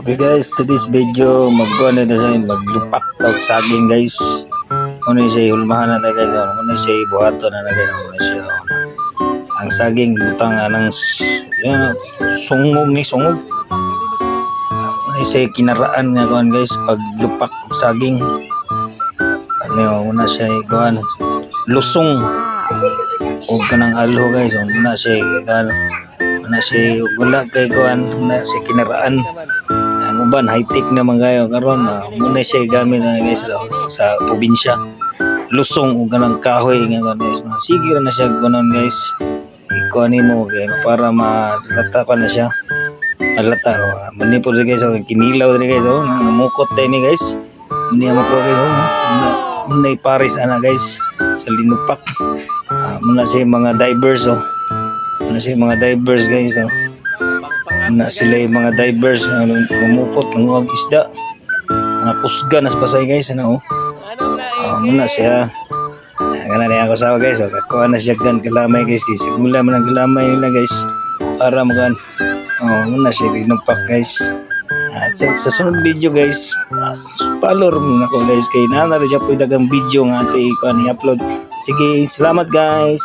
Okay guys, to this video, magkuha na ito sa maglupak tawag saging, guys. Ano siya, hulmahan na tayo, guys. Ano siya, buhaton na na, guys. Ano siya, ang saging, butang anang yan, sungog ni sungog. Ano siya, kinaraan nga kuan, guys, paglupak og saging. Ano, una siya, kuan, lusong o kanang alho, guys. Una siya, kuan, una siya, wala kay kuan, una siya kinaraan. Ang uban high-tech naman kayo karon, muna siya gamit na, guys, sa probinsya. Lusong ug kanang kahoy nga kuan, guys. Mga sige ra na siya ganon, guys. Ikuan nimo kay para malata pa na siya. Malata oh. Manipod guys, oh, kinilaw diri, guys, oh. Namukot tayo ni, guys. Niya mo ko, guys, oh. Muna pares ana, guys, sa linupak. Muna siya mga divers, oh. Muna siya mga divers, guys, oh. Na sila yung mga divers na mamukot ng isda. Mga kusga na sa Pasay, guys, ano, oh. Muna siya. Kana niya ako sawa, guys, oh. Kakuha na siya gan kalamay, guys. Kay sigula man ang kalamay nila, guys. Para magan. Oh, muna siya linupak, guys. At sa sunod video, guys, follow mo ako, guys, kay naa na rin siya po dagang video nga ate kuan i-upload. Sige, salamat, guys.